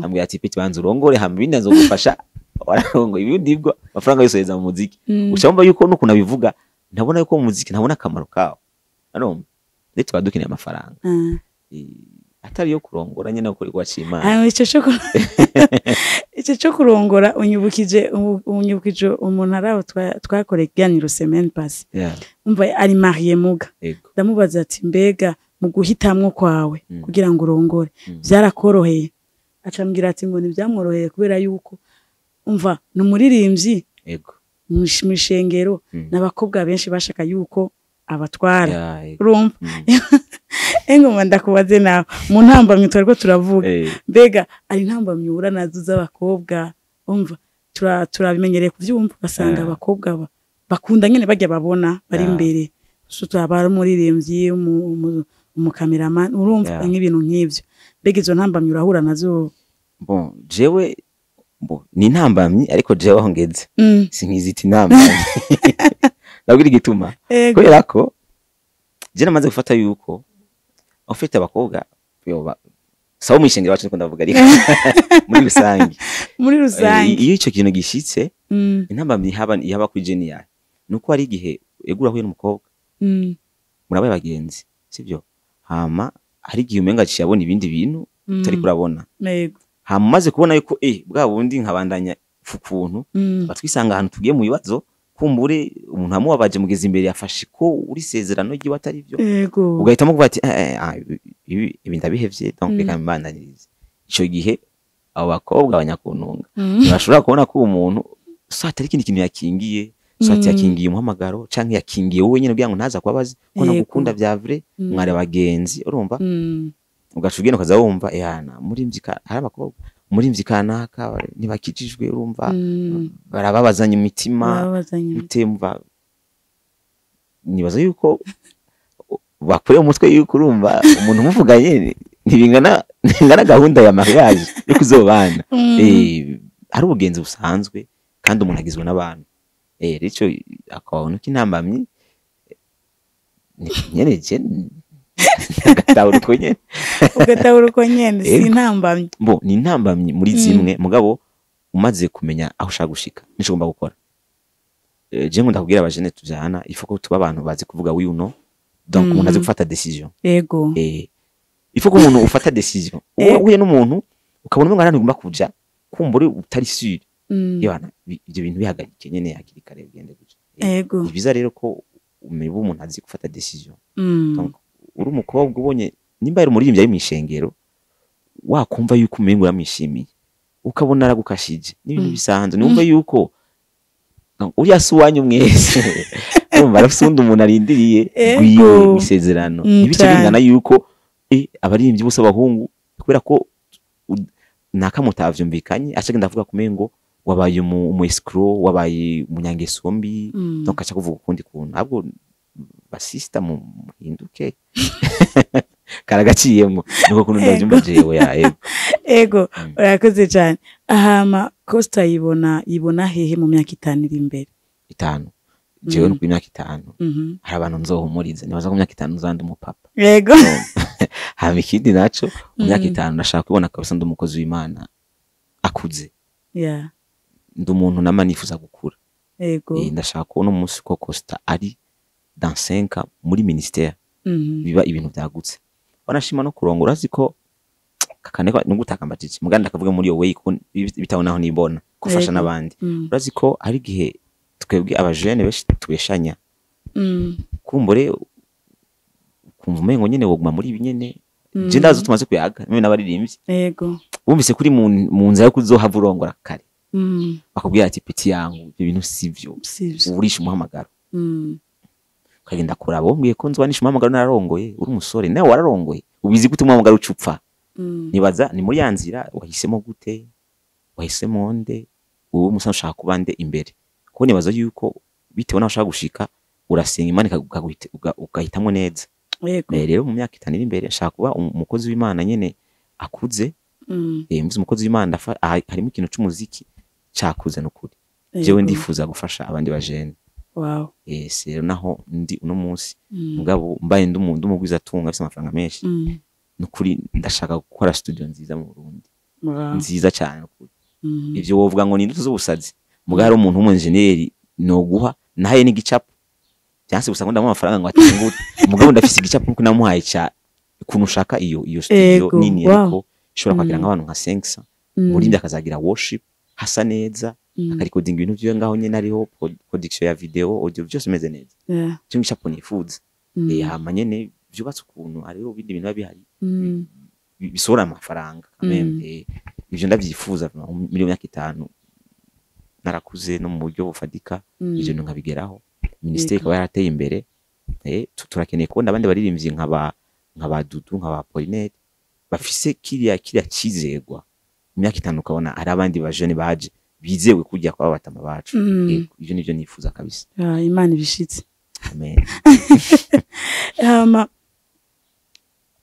Ambwira ati: "Petit, banza urongore, hama ibindi nzogufasha wararongoye, ibindi bwo amafaranga yose yeza mu muziki." Uca wumva yuko n'ukuntu abivuga, ntabona yuko mu muziki ntabona akamaro kawo. Arumva rero tuba dukeneye amafaranga. Atari yo kurongora nyene, gukora iwacu Imana. Hanyuma ico co kurongora, unyibukije umuntu ari aho twakoreye ikiganiro semaine passée. Umva, ari marié, muga ndamubaza ati: "Mbega mu guhitamwo kwawe kugira ngo urongore vyarakoroheye?" Acambwira ati ngo ntivyamworoheye, kubera yuko umva ni umuririmbyi mw'ishengero n'abakobwa benshi bashaka yuko abatwara. Yeah, ego. Urumva, engoma ndakubaze nawe, mu ntambamyi twariko turavuga, mbega ari intambamyi uhura nazo z'abakobwa? Umva, turabimenyereye kuvyumva, ugasanga abakobwa bakunda nyene barya babona bari imbere, surtout aba ari umuririmbyi, umukameramani, urumva, nk'ibintu nk'ivyo. Mbega izo ntambamyi urahura nazo? Bon, jewe bo ni intambamyi, ariko jewe aho ngeze sinkizita intambamyi. Ndabwira igituma. Kubera ko je namaze gufata yuko ufite abakobwa yoba sawa mwishengero wacu, niko ndavuga, ariko muri rusange. Muri rusange. Iyo ico kintu gishitse, intambamyi ihaba kuri jeni yawe nuko hari igihe egura urahuye n'umukobwa, murabaye abagenzi, sivyo? Hama hari igihe umenga aciye abona ibindi bintu utari kurabona. Hama umaze kubona yuko bwa bundi nkabandanya ukuntu batwisanga ahantu tugiye mu bibazo, kumbure umuntu amubabaje, mugeze imbere yafashe ko uri sezerano ryiwe atari byo, ugahitamo kuvuga ati: "Eh, ibi ndabihevye, donc reka mbandanirize." Ico gihe abo bakobwa abanyakuntunga ntibashobora kubona ko uwo muntu soit ari ikindi kintu yakingiye, soit yakingiye umuhamagaro canke yakingiye wowe nyene kugira ngo ntaza kubabaza ko nagukunda vya vrai. Mwari abagenzi, urumva, ugaca ugenda ukaza wumva yana murimvyi hari abakobwa murimvyi kanaka ntibakijijwe, urumva, barababazanya imitima. Barababazanya. Utemva, nibaza yuko bakuye umutwe yuko, urumva, umuntu umuvuganye ntibingana gahunda ya mariage yo kuzobana. Ari ubugenzi busanzwe, kandi umuntu agizwe n'abantu. Rero ico akantu k'intambamyi nyene je gatahura uko nyene. Ugatahura uko nyene, si intambamyi. Bo ni intambamyi muri zimwe, mugabo umaze kumenya aho ushaka gushika nico ugomba gukora. Je nkunda kubwira abajene tujana, il faut ko tuba abantu bazi kuvuga oui ou non, donc umuntu azi gufata décision. Il faut ko umuntu ufata décision. Uhuye n'umuntu ukabona umengo ahantu ugomba kuja, kumbura utari sûr. Yabana ibyo bintu bihagarike nyene hakiri kare, ugende gutyo. Ego. Ni byiza rero ko umiba umuntu azi gufata décision. Donc uri umukobwa, ubonye nimba ari umuririmbyi ari mw'ishengero, wakumva yuko umengo uramwishimiye, ukabona aragukashije, n'ibintu bisanzwe, niwumva yuko donc uriya si uwanyu mwese, urumva arafise uwundi umuntu arindiriye gwiwe mw'isezerano. Ntibice bingana yuko abaririmbyi bose abahungu, kubera ko nakamutavyumvikanye, aca agenda avuga kumengo wabaye umu escroc, wabaye umunyangeso mbi. Donc aca kuvuga ukundi kuntu. Ahubwo basista muhinduke, karagaciyemwo, niko kuntu ndavyumva jewe ya, ego. Ego, urakoze cyane. Ahama Costa yibona hehe mu myaka 5 iri imbere? 5, jewe no ku myaka 5 hari abantu nzohumuriza. Nibaza ko mu myaka 5 nzandi umupapa. Hama ikindi naco, mu myaka 5 ndashaka kubona kabisa ndi umukozi w'Imana akuze. Ndi umuntu nama nifuza gukura. Ndashaka kubona umunsi ko Costa ari dans 5 ans muri ministère, biba ibintu byagutse, wanashima no kurongora. Urazi ko kakaneka nugutaka mbajije muganda akavuga muri iyo way ko bitaho naho nibona gufasha n'abandi. Urazi ko hari igihe twebwe abajene benshi tubeshanya, kumbure kumva umengo nyene woguma muri ibi nyene. Je ndazi tumaze kuyaga mwe n'abaririmbyi, wumvise kuri mu nzira yo kuzohava urongora kare, bakubwira ati: "Petit yangu, ibyo bintu sivyo." Sivyo. Uburisha umuhamagaro, ukagenda kuraba wombwiye ko nzwanisha umuhamagaro nararongoye. Uri umusore nawe wararongoye, ubizi gute umuhamagaro ucupfa? Nibaza ni muri ya nzira wahisemo gute, wahisemo nde, wowe musa ushaka kuba nde imbere? Kuko nibaza yuko bitewe n'aho ushaka gushika, urasenga Imana ugahitamwo neza. Rero mu myaka 5 iri imbere nshaka kuba umukozi w'Imana nyene akuze. Mvuze umukozi w'Imana, harimo ikintu c'umuziki cakuze n'ukuri. Jewe ndifuza gufasha abandi bajene. Si rero naho ndi uno munsi, mugabo mbaye ndi umuntu umugwizatunga afise amafaranga menshi, nukuri ndashaka gukora studio nziza mu Burundi, nziza cyane nukuri. Ivyo wovuga ngo ni indoto z'ubusazi, mugabo hari umuntu w'umu-engineer noguha nahaye n'igicapo, byanse gusa ngo ndamuha amafaranga ngo atangure, mugabo ndafise igicapo nkuko namuhaye ca ukuntu ushaka iyo studio nini, ariko ishobora kwakira nk'abantu nka 500, umuririmbyi akazagira worship hasa neza, akarikodinga ibintu vyiwe ngaho nyene, hariho production ya video, audio, byose bimeze neza. Cyo gicapo nifuza. Hama nyene vyubatse ukuntu hariho ibindi bintu biba bihari bisohora amafaranga quand même. Ivyo ndavyifuza muri iyo myaka 5 narakuze no mu buryo bufatika, ivyo bintu nkabigeraho, minisiteri ikaba yarateye imbere. Turakeneye kubona abandi baririmbyi nka ba Dudu, nka ba Apollinaire, bafise kiriya cizegwa. Mu myaka 5 ukabona hari abandi bajene baje bizewe kurya kwa batama bacu. Ivyo nivyo nifuza kabisa. Ah, Imana ibishitse. Amen. Hama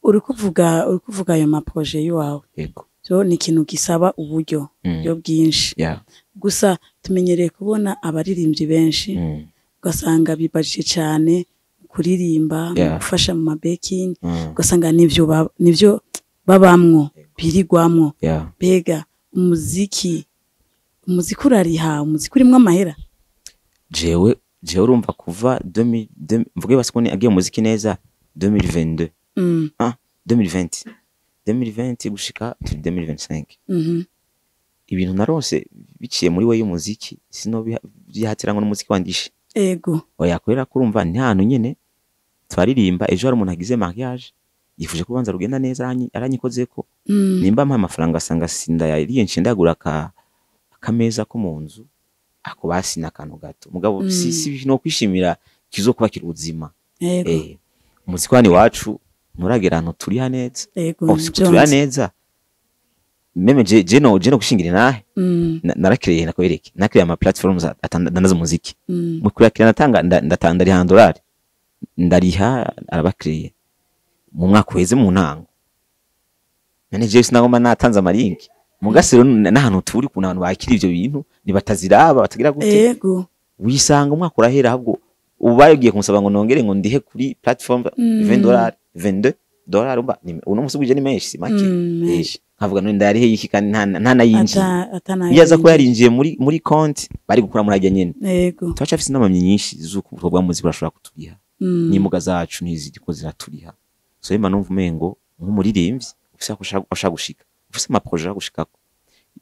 uri kuvuga ayo ma projets y'iwawe, so ni ikintu gisaba uburyo, uburyo bwinshi. Gusa tumenyereye kubona abaririmbyi benshi, ugasanga bibajije cyane mu kuririmba, mu gufasha mu ma backing, ugasanga nivyo babamwo, birigwamwo. Mbega umuziki urariha? Umuziki urimwo amahera? Jewe urumva kuva 2000 mvuge basi ko ni agiye mu muziki neza 2022, ah, 2020 gushika to 2025, ibintu narose biciye muri we y'umuziki, sino byihatira ngo n'umuziki wandishe. Oya, kubera ko urumva ni hantu nyene twaririmba, ejo hari umuntu agize mariage yifuje ko urubanza rugenda neza, aranyikozeko. Nimba ampaye amafaranga, asanga sindayariye, nce ndagura akameza ko mu nzu, ako basi n'akantu gato, mugabo si no kwishimira kizokuba kiri ubuzima. Umuziki wani iwacu nturagera ahantu turiha neza. Oh, si turiha neza même je no gushingira nahe. Narakiriye, nakwereke, nakiriye ama platforms atandaza umuziki. Mu kuyakira natanga ndatanga, ndariha dolari, ndariha arabakiriye mu mwaka uheze mu ntango. None jewe sinagomba natanze amarinki mugasero n'ahantu turi, kuntu abantu bakira ivyo bintu nibataziraba batagira gute. Wisanga umwaka urahera, ahubwo ubu bagiye kumusaba ngo nongere ngo ndihe kuri platform $20, $22. Umva uno musi gwije ni menshi, si make. Menshi. Nkavuga none ndayarihe iki kandi nta nayinjiye? Ata Iyo aza kuba yarinjiye muri konti bari gukura muri ajya nyene. Turacafise inama nyinshi z'uko ubwo bwa muziki burashobora kuturiha, n'imuga zacu ntiziriko ziraturiha. So rero numva umengo nk'umuririmbyi ufise aho ushaka gushika, ufise ama projets ushaka gushikako,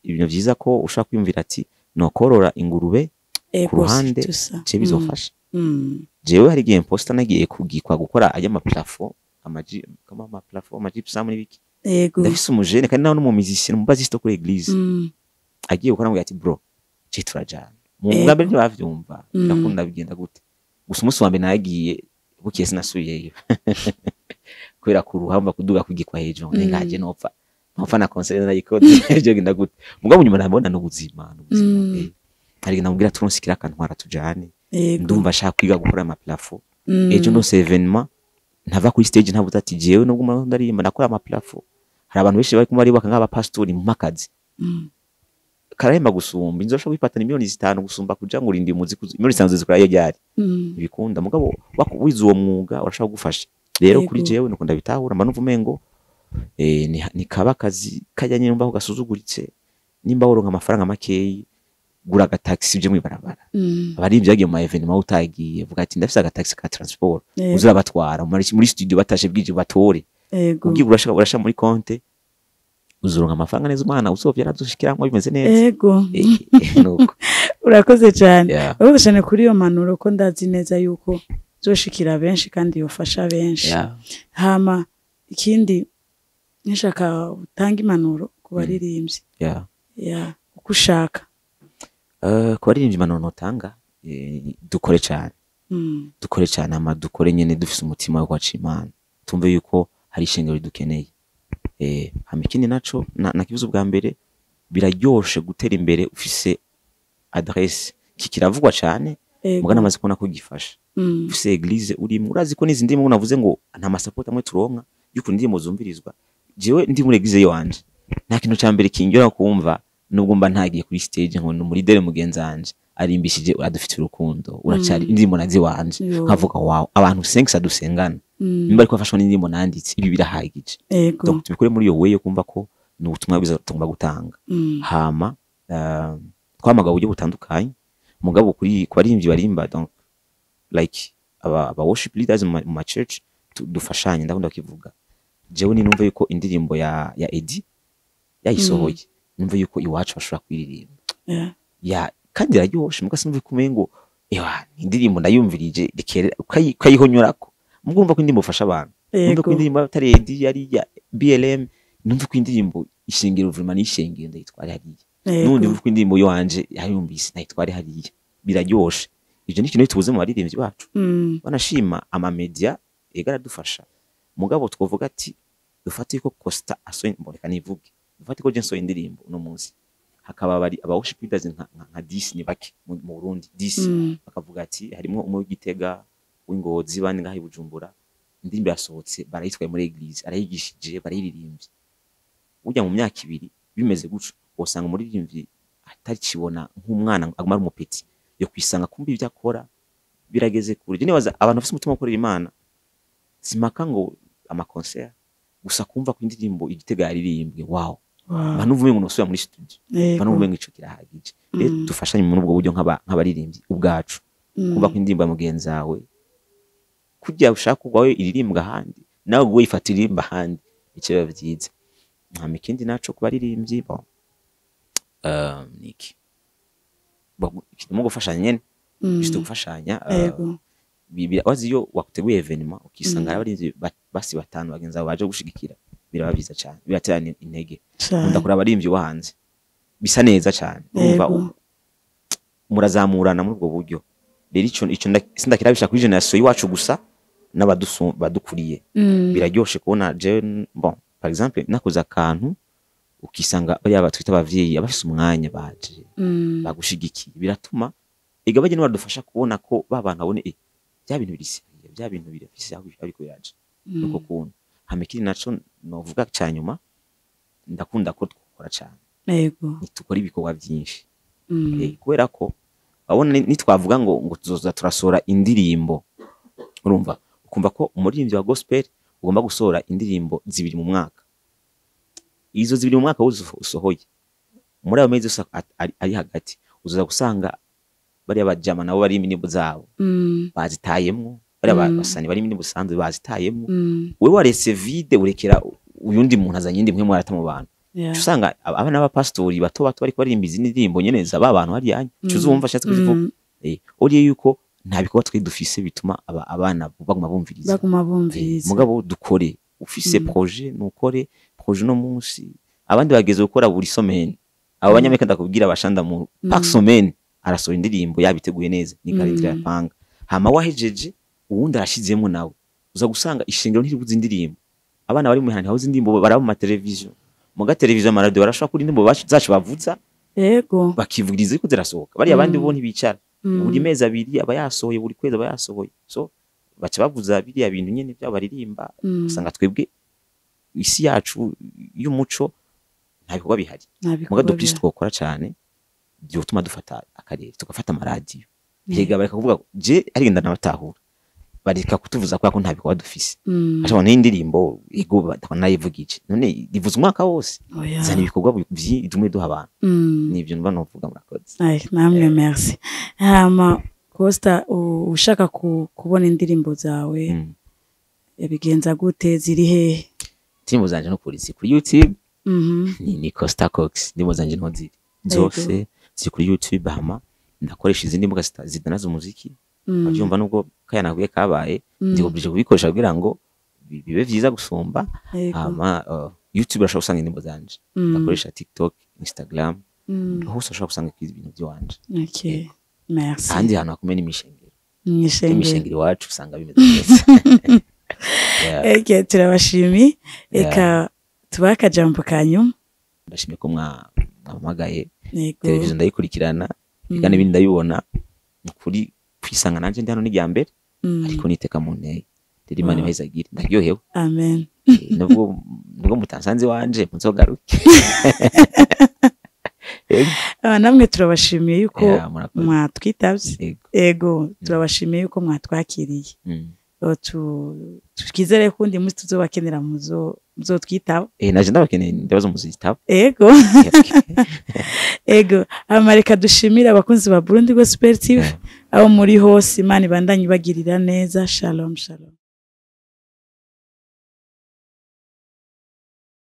ibintu vyiza ko ushaka kwiyumvira ati Nokorora ingurube ku Ego, ruhande, tusa. je bizofasha. Jewe hari igihe mposta nagiye kugikwa gukora aya ma plafond, amaji kama ama plafond, ama gypsum n'ibiki. Ndafise umujene kandi nawe n'umu musicien, umu bassiste kuri église, agiye gukora ambwira ati: "Bro, je turajana." Mu bwa mbere ntibavyumva, ndakunda bigenda gute. Gusa umunsi wa mbere nagiye, bukiye sinasubiyeyo kubera kuruhamba kuduga kugikwa hejuru. Ngaje nopfa nopfa na concert narayikoze, ivyo genda gute? Mugabo nyuma nabona n'ubuzima n'ubuzima. Hari igihe namubwira turonsikira akantwara tujane. Ndumva ashaka kwiga gukora ama plafond. Ejo ndose événement, ntava kuri stage ntabuze ati: "Jewe nubwo umuntu ndaririmba, ndakora ama plafond." Hari abantu benshi bari kumwe barubaka nk'abapasitori mu makazi. Karahemba gusumba inzu ushobora kuyipatana miliyoni 5 gusumba kuja ngo urinde umuziki. Miliyoni 5 zikora iyo ryari? Ntibikunda. Mugabo wize uwo mwuga urashobora kugufasha. Rero kuri jewe nuko ndabitahura, mba numva umengo ni kaba akazi kajyanye numva ko gasuzuguritse. Nimba woronka amafaranga makeyi, gura agataxi uje mw'ibarabara. Abaririmbyi bagiye mu ma événement utagiye, vuga ati: "Ndafise agataxi ka transport." Uza urabatwara muri studio, batashe bwije batore. Ugiye urashaka urasha muri konte, uzoronka amafaranga neza, umwana uzovyara azoshikiramwo bimeze neza. Nuko. Urakoze cyane. Urakoze cyane kuri iyo mpanuro, ko ndazi neza yuko zoshikira benshi kandi yofasha benshi. Hama ikindi nishaka utanga impanuro ku baririmbyi. Ya, uko ushaka. Ku baririmbyi impanuro notanga, dukore cyane. Dukore cyane, ama dukore nyene dufise umutima wo kwaca Imana, tumve yuko hari ishengero ridukeneye. Hama ikindi naco nakivuze ubwa mbere, biraryoshe gutera imbere ufise adresse. Iki kiravugwa cane, muga namaze kubona ko gifasha. Ufise église urimo, urazi ko n'izi ndimi navuze ngo nta ma support amwe turonka y'ukuntu indirimbo zumvirizwa. Jewe ndi muri église yanje, nta kintu ca mbere kinjora kumva nubwo mba ntagiye kuri stage ngo ni muri dere mugenzi wanje arimbishije adufitiye urukundo, uracari indirimbo nazi wanje. Nkavuga: "Wow, abantu 5 dusengana, nimba ariko bafashwa n'indirimbo nanditse, ibi birahagije." Donc tubikore muri iyo way yo kumva ko ni ubutumwa bwiza tugomba gutanga. Hama twamagana uburyo butandukanye, mugabo kuri ku baririmbyi barimba, donc like aba worship leaders mu ma church, dufashanye. Ndakunda kukivuga, jewe ni numva yuko indirimbo ya Eddie yayisohoye, numva yuko iwacu bashobora kuyiririmba. Ya, kandi iraryoshe, muga sinumva ko umengo ewa indirimbo ndayumvirije rikere ukayihonyorako. Muga urumva ko indirimbo ufasha abantu, numva ko indirimbo atari Eddie, yari ya BLM, numva ko indirimbo ishengero vraiment ni ishengero ndayitware hariya. Nundi mvuga ko indirimbo yo wanje yayumvise nayitware hariya, biraryoshe. Ivyo ni ikintu tubuze mu baririmbyi bacu. Banashima ama media ega aradufasha, mugabo twovuga ati dufate ko Costa asohoye, mboneka nivuge, dufate ko je nsohoye indirimbo uno munsi, hakaba bari aba worship leaders nka 10, ni bake mu Burundi 10, bakavuga ati harimo umwe w'Igitega, w'Ingozi, bandi ngaha i Bujumbura, indirimbo yasohotse barayitwaye muri église, arayigishije, barayiririmbye. Burya mu myaka 2 bimeze gutyo, usanga umuririmbyi atakibona nk'umwana, aguma ari umu petit yo kwisanga kumva ibyo akora birageze kure. Je nibaza abantu bafise umutima wo gukorera Imana, simpaka ngo ama concert gusa, kumva ko indirimbo Igitega yaririmbwe, wow. Mba numva umengo nosubira muri studio, mba numva umengo ico kirahagije. Rero dufashanye muri ubwo buryo nk'abaririmbyi ubwacu, kumva ko indirimbo ya mugenzi wawe kurya ushaka wawe iririmbwa ahandi, nawe wowe ifata iririmba ahandi, icyo biba byiza. Hama ikindi naco ku baririmbyi, bon, niki? Bon, kirimo gufashanya nyene, juste gufashanya. Wazi iyo wateguye événement ukisanga hari abarinzi basi batanu bagenzi bawe baje gushigikira, biraba byiza cyane, biraterana intege. Nkunda kuraba abarimvyi bo hanze, bisa neza cyane. Urumva murazamurana muri ubwo buryo. Rero ico sindakirabisha kuri génération y'iwacu gusa, n'abadusu badukuriye. Biraryoshe kubona je, bon, par exemple nakoze akantu ukisanga bariya batwita abavyeyi abafise umwanya baje bagushigikiye, biratuma ega bagenda badufasha kubona ko ba bantu babone bya bintu biri sérieux, bya bintu birafise aho ariko biraje nuko kuntu. Hama ikindi naco novuga ca nyuma, ndakunda ko twakora cane, ntitukora ibikorwa byinshi. Kubera ko wabona nitwavuga ngo tuzoza turasohora indirimbo, urumva ukumva ko umuririmbyi wa gospel ugomba gusohora indirimbo 2 mu mwaka. Izo 2 mu mwaka usohoye, muri ayo mezi yose ari hagati, uzoza gusanga bariya bajama nabo bari indirimbo zabo bazitayemwo, bariya basani bari indirimbo zisanzwe bazitayemwo. Wewe warese vide, urekera uyundi muntu azanye indi mwe mwarata mu bantu. Yeah. Usanga abana b'abapasitori bato bato bariko baririmba izindi ndirimbo nyene za ba bantu hariya, uzumva ashatse kuzivuga. Uriye yuko nta bikorwa twe dufise bituma abana baguma bumviriza. Baguma bumviriza. Mugabo dukore, ufise projet nukore projet no munsi. Abandi bageze gukora buri semaine. Abo banyamerika ndakubwira bashanda mu par semaine arasohora indirimbo yabiteguye neza, ni calendrier yapanga. Hama wahejeje, uwundi arashizemo nawe, uza gusanga ishingiro ntiribuze indirimbo. Abana bari mu mihanda ntibabuze indirimbo, baraba mu mateleviziyo, muga televiziyo, amaradiyo, barashobora kuri indirimbo zacu bavuza, bakivugiriza ariko zirasohoka. Bariya abandi bo ntibicara. Buri mezi 2 aba yasohoye, buri kwezi aba yasohoye, so baca bavuza biriya bintu nyene byabo baririmba. Usanga twebwe isi yacu y'umuco nta bikorwa bihari. Nta Muga bikorwa dupisi bihari. twokora cane byotuma dufata akarere, tugafata amaradiyo. Hega bareka kuvuga je ari ndanabatahura, bareka kutuvuza kubera ko nta bikorwa dufise. Ashobora n'indirimbo ego nayivuga iki none rivuze umwaka wose? Oya. Zana ibikorwa dume duha abantu. Nibyo mba novuga, murakoze. Ay, namwe merci. Hama Costa, ushaka kubona indirimbo zawe yabigenza gute? Ziri hehe? Indirimbo zanje no kuri ziri kuri YouTube. Ni Costa Cox, indirimbo zanje niho ziri zose, ziri kuri YouTube. Hama ndakoresha izindi mbuga zidanaza umuziki. Abyumva nubwo kaya nahuye kabaye, ndi obligé kubikoresha kugira ngo bibe vyiza gusumba. Hama YouTube urashobora gusanga indirimbo zanje. Ndakoresha TikTok, Instagram, hose urashobora gusanga ibintu by'iwanje. Okay. Merci. Ahandi hantu hakomeye n'imishengero. Mwishengero. Imishengero iwacu usanga bimeze neza. Yeah. Okay, turabashimiye. Eka tubahe akajambo ka nyuma. Ndashimye ko mwampamagaye. Televiziyo ndayikurikirana, eka n'ibindi ndabibona. Ni ukuri kwisanga nanje ndi hano ni irya mbere, ariko niteka mu ntege rero. Imana ibahezagire, ndaryohewe. Amen. Nubwo mutansanze iwanje, muzogaruke. Yego. Ah, namwe turabashimiye yuko Yeah, murakoze. mwatwitavye. Yego. Ego, turabashimiye yuko mwatwakiriye. Twizere ko undi munsi tuzobakenera muzotwitaba. Naje ndabakeneye, ndabaza muzitaba. Ego. Ego, hama reka dushimire abakunzi ba Burundi Gospel TV aho muri hose. Imana ibandanye ibagirira neza. Shalom, shalom.